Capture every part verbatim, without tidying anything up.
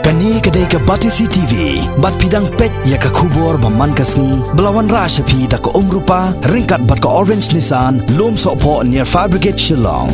Kane ka dei ka Batesi T V, bad phi dang peit ïa ka khubor ba man ka sngi, ba la wanrah sha phi da ka Umrupa, ryngkat bad ka Orange Nissan, Lumsohphoh near Fire Brigade Shillong.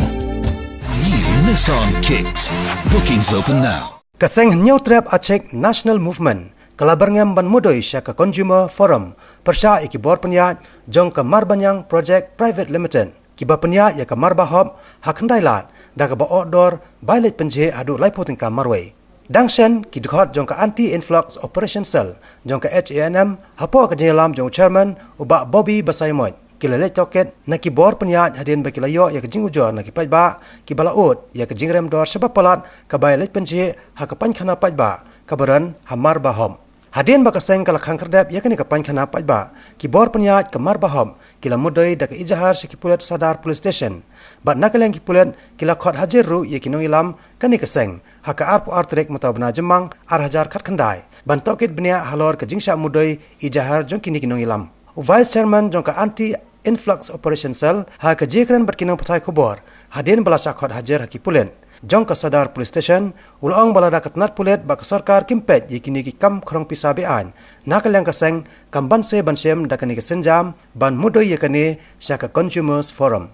New Nissan Kicks. Bookings open now. Ka seng Hynñiewtrep Achik National Movement ka la byrngem ban mudui sha ka Consumer Forum pyrshah ïa ki bor pynïaid jong ka Marbaniang Project Private Limited, kiba pynïaid ïa ka marba hop ha khyndai lad da kaba ohdor bai leit pynjhieh haduh laiphew tyngka marwei. Dang shen ki dkhot jong ka Anti Influx Operation Cell jong ka H A N M hapoh ka jingïalam jong u Chairman u Bah Bobby Basaiawmoit, ki la leit tohkit na ki bor pynïaid hadien ba ki la ïoh ïa ka jingujor na ki paidbah kiba la ud ïa ka jingrem dor shaba palat ka bai leit pynjhieh ha ka painkhana paidbah kaba don ha marba hop. Hadien ba ka seng ka la khang khyrdep ïa kane ka painkhana paidbah, ki bor pynïaid ka marba hop ki la mudui da ka ijahar sha ki pulit Sadar Police Station. Bad na ka liang ki pulit ki la khot hajir ruh ïa ki nongïalam kane ka seng ha ka arphew ar tarik mynta u bnai Jymmang ar hajar khatkhyndai, ban tohkit bniah halor ka jingshah mudui ijahar jong kine ki nongïalam. U Vice Chairman jong ka Anti Influx Operation Cell ha ka jingïakren bad ki nongpathai khubor hadien ba la shah khot hajir ha ki pulit jong ka Sadar Police Station, u la ong ba lada ka tnat pulit bad ka sorkar kim peit ïa kine ki kam khrong pisa be-aiñ, na ka liang ka seng kam banse banshim da kane ka sienjam ban mudui ïa kane sha ka Consumers Forum.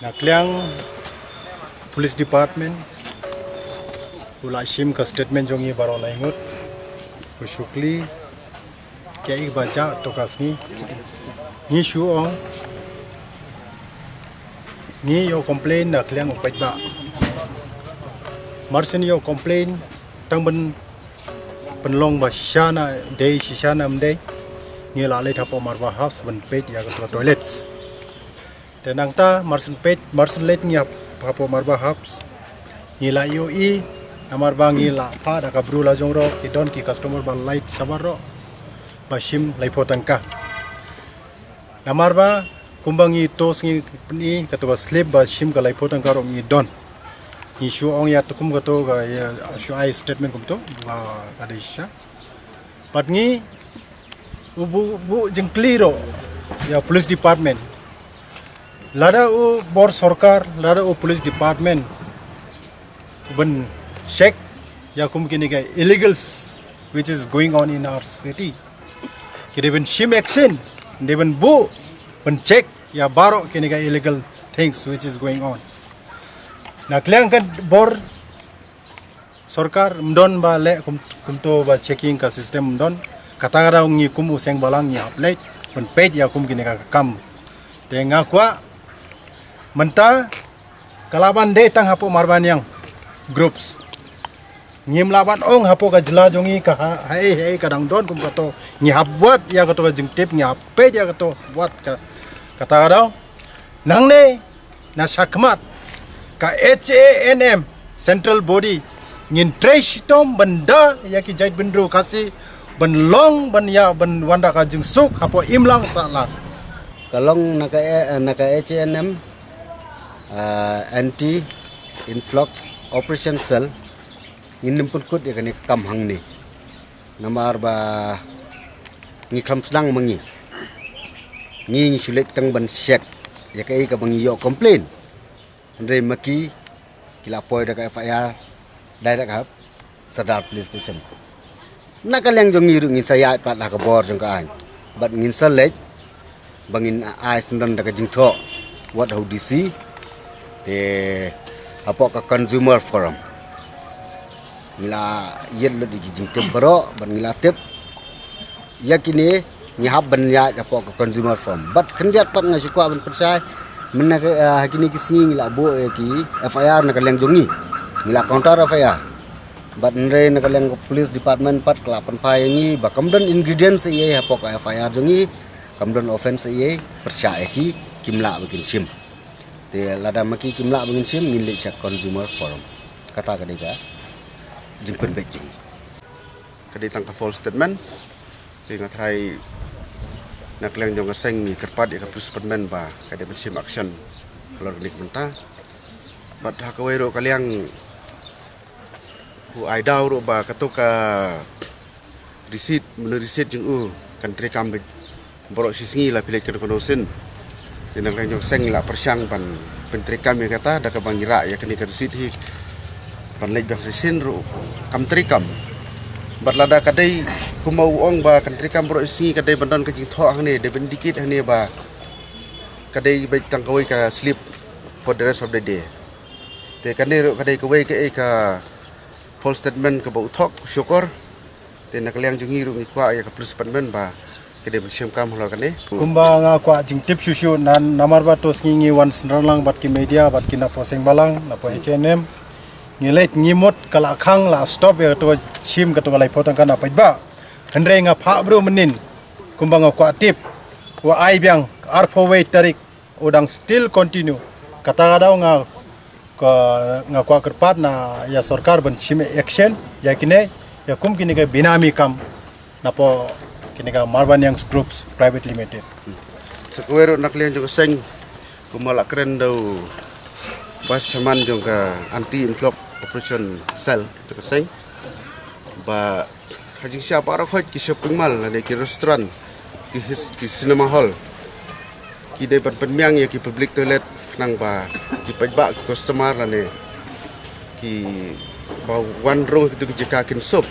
Na ka liang Police Department u la shim ka statement jong ngi baroh lai ngut, u shu kylli kaei ba jia ha kato ka sngi. Ngi shu ong ngi ïoh complain na ka liang u paidbah. Mar shen ïoh complain tang ban pynlong ba shisha na dei, shisha na ym dei, ngi la leit hapoh marba hops ban peit ïa kato ka toilets. Te nangta mar shen peit, mar shen leit ngi hap, hapoh marba hops, ngi la ïohi namar ba ngi la phah da ka bru la jong ruh, ki don ki customer ba leit shabar ruh ba shim laiphew tyngka. Namar ba kumba ngi tos ngi pyni kato ka slip ba shim ka laiphew tyngka ruh ngi don. Ngi shu ong ïa to kum kato ka, ïa shu ai statement kumto ba ka dei shisha. Bad ngi u buh, buh jingkylli ruh ïa Police Department. Lada u bor sorkar, lada u Police Department u ban check ïa kum kine ki illegals which is going on in our city, ki dei ban shim action, dei ban buh, ban check ïa baroh kine ki illegal things which is going on. Na ka liang ka bor sorkar ym don ba leh kum, kumto ba checking ka system ym don. Kata ka daw ngi kum u seng balang ngi hap leit ban peit ïa kum kine ka kam. Te nga kwah mynta ka lah ban dei tang hapoh Marbaniang groups. Ngim lah ban ong hapoh ka jylla jong ngi ka ha, haei haei ka dang don kum kato. Ngi hap wad ïa kato ka jingtip, ngi hap peit ïa kato, wad ka, kata ka daw. Nangne na shakhmat ka H A N M central body ngin trei shitom ban da ïa ki jaitbynriew Khasi ban long ban ïa ban wanrah ka jingsuk hapoh imlang sahlang. Ka long na ka, eh, na ka H A N M, ah, anti influx operation cell, ngin nym pynkut ïa kane ka kam hangne. Namar ba ngi kham sdang ma ngi. Ngi ngi shu leit tang ban check ïa kaei kaba ngi ïoh complain. Hynrei ma ki ki la poi da ka F I R direct ha Sadar Police Station. Na ka liang jong ngi ruh ngin sa ïaid pat ha ka bor jong ka aiñ. Bad ngin sa leit ba ngin ai syndon da ka jingthoh wat ha u D C, te hapoh ka Consumer Forum. Ngi la ïit lut ïa ki jingtip baroh bad ngi la tip ïa kine, ngi hap ban ïaid hapoh ka Consumer Forum. Bad khyndiat pat nga shu kwah ban pynshai, mynne ka, ah, ha kine ki sngi ngi la buh ïa ki F I R na ka liang jong ngi. Ngi la counter F I R. Bad hynrei na ka liang ka police department pat ka la pynphai ïa ngi ba kam don ingredients ei ei hapoh ka F I R jong ngi, kam don offense ei ei, pyrshah ïa ki, kim lah ba kin shim. Te lada ma ki kim lah ba ngin shim, ngin leit sha Consumer Forum. Kata ka dei ka jingpynbeit jong ngi. Ka dei tang ka false statement. Te nga tharai na ka liang jong ka seng ngi kyrpad ïa ka police department ba ka dei ban shim action halor kane ka bynta. Bad ha kawei ruh ka liang u ai daw ruh ba kato ka receipt, mynno receipt jong u kan treikam beit baroh shisngi la phi leit kano kano sien. Te na ka liang jong ka seng ngi la pyrshang ban pyntreikam ïa kata da kaba ngi rah ïa kane ka receipt hi ban leit biang shisien ruh kam treikam. Bad lada ka dei kumba u ong ba kan treikam baroh sngi, ka dei ban don ka jingthoh hangne, dei ban indicate hangne ba ka dei beit tang kawei ka slip for the rest of the day. Te kane ruh ka dei kawei ka, eh, ka false statement kaba u thok, u shukor. Te na ka liang jong ngi ruh ngi kwah ïa ka police department ba ka dei ban shim kam halor kane. Kumba nga kwah jingtip shuh shuh, namar ba to sngi ngi wan synran lang bad ki media bad ki na poseng balang, na po H N M. Ngi leit ngi mut ka la khang la stop ïa ka to shim ka to lai potang kana pait ba. Hynrei nga phah bru mynnin. Kumba nga kwah tip. Wa ai biang arphew wei tarik u dang still continue. Kata ka daw nga ka, nga kwah kyrpad na ïa sorkar ban shim action ïa kine, ïa kum kine ka binami kam na po kine ka Marbaniang Groups Private Limited. Sa kawei ruh na ka liang jong ka seng, kumba la kren da u Vice Chairman jong ka Anti Inflock Operation Cell jong ka seng, ba ha jingshisha baroh khoit ki shopping mall lane ki restaurant, ki his-, ki cinema hall, ki dei ban pynbiang ïa ki public toilet khnang ba ki paidbah, ki customer lane ki ba wan rung ha kito ki jaka kin suk.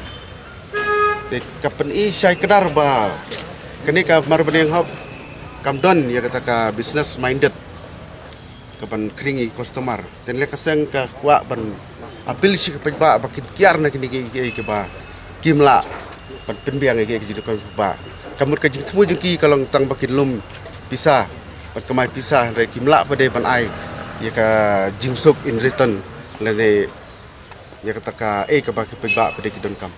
Te ka pyni shai kdar ba kane ka Marbaniang Hub kam don ïa kata ka business minded ka ban khring ïa ki customer. Te na ka liang ka seng ka kwah ban appeal sha ki paidbah ba kin kiar na kine kiei kiei kiba kim lah ban pynbiang ïa ki jingdonkam ba. Ka mut ka jingthmu jong ki ka long tang ba kin lum pisa, ban kamai pisa, hynrei kim lah pat de ban ai ïa ka jingsuk in return lane ïa kata kaei kaba ki paidbah pat de ki donkam.